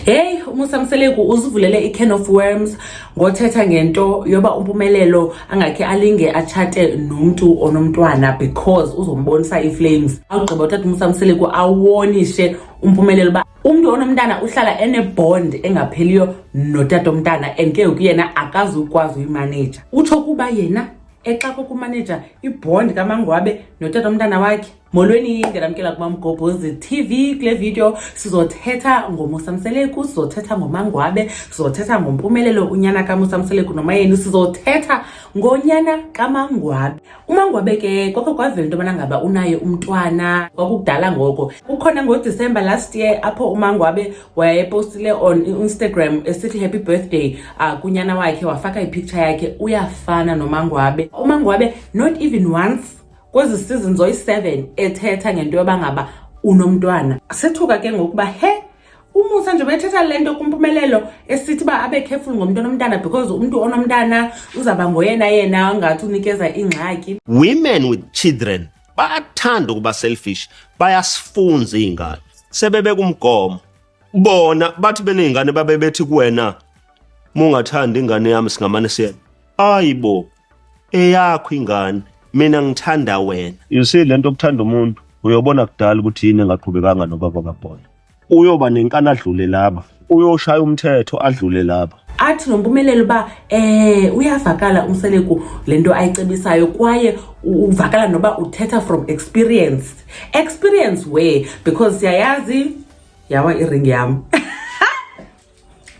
Hey, uMusa Mseleku uzivulele i-can of worms ngothetha ngento yoba uMpumelelo angakhe alinge atshate nomntu onomntwana because uzombonisa ii-flames. Awugqiba utata uMusa Mseleku awonishe uMpumelelo uba umntu onomntana uhlala ene-bond engapheliyo notata omntana and ke ngoku yena akazukwazi uyimaneja. Utsho kuba yena exakwe kumaneja i-bond kaMangwabe notata omntana wakhe. Molweni, ndiyamkela kuMamgobhozi TV. Kule video sizothetha ngoMusa Mseleku, sizothetha ngoMangwabe, sizothetha ngoMpumelelo unyana kaMusa Mseleku noMayeni, sizothetha ngonyana kaMangwabe. UMangwabe ke kwakho kwavela into yobana ngaba unaye umntwana kwakukudala ngoko. Kukhona ngoDisemba last year apho uMangwabe wayepostile on Instagram esithi happy birthday kunyana wakhe, wafaka i-picture yakhe uyafana noMangwabe. UMangwabe not even once kwezi seasons oyi-7 ethetha ngento yoba ngaba unomntwana. Sethuka ke ngokuba he uMusa nje bethetha le nto kuMpumelelo esithi uba abe careful ngomntu onomntana because umntu onomntana uzawuba ngoyena yena ongathi unikeza ingxaki. Women with children bayathanda ukuba selfish, bayasifunza iy'ngane. Sebebeka umgomo. Bona bathi beney'ngane babe bethi kuwena, "Mungathanda ingane yami singamane siye." Ayibo, eyakho ingane, mina ngithanda wena. You see, lento okuthanda umuntu, uyobona kudala ukuthi yini engaqhubekanga nobaba kaBhola. Uyoba nenkani adlule laba. Uyoshaya umthetho adlule laba. Athi noMpumelelo uba uyavakala uMseleku le nto ayicebisayo kwaye uvakala noba uthetha from experience. Experience where? Because siyayazi yawa iringi yam.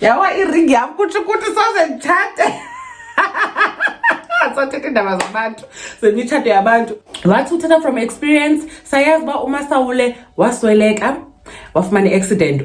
Yawa iringi yam, kutsho ukuthi soze nditshate. Sothetha iindaba zabantu, zemitshato yabantu. Wathi uthetha from experience, sayazi uba uMasawule wasweleka, wafumana i-accident.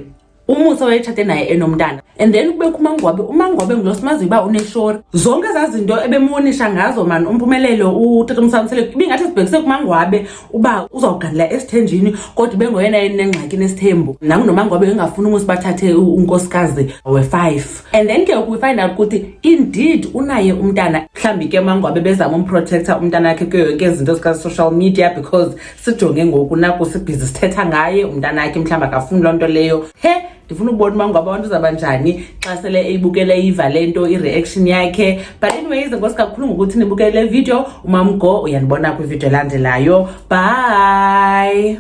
UMusa wayetshate naye enomntana. And then kubekho uMangwabe. UMangwabe ngulo simaziyo uba uneshori. Zonke ezaa zinto ebemonisha ngazo mani uMpumelelo utata uMusa Mseleku ibingathi sibhekise kuMangwabe uba uzawuganela esithenjini kodwa ibe ngoyena enengxaki nesithembu. Nangu noMangwabe engafuni umusa bathathe unkosikazi we-5. And then ke we find out ukuthi indeed unaye umntana. Mhlawumbi ke uMangwabe bezama um-protecta umntana wakhe kuyo yonke izinto zika-social media because sijonge ngoku naku si-busy sithetha ngaye umntana wakhe, mhlawumbi akafuni loo nto leyo. He, ndifuna ukubona uMangwabe abantu uzawuba njani xa sele eyibukele iva le nto, i-reaction yakhe. But anyways, enkosi kakhulu ngokuthi nibukele le video. UMamgo uyandibona kwividiyo elandelayo. Bye.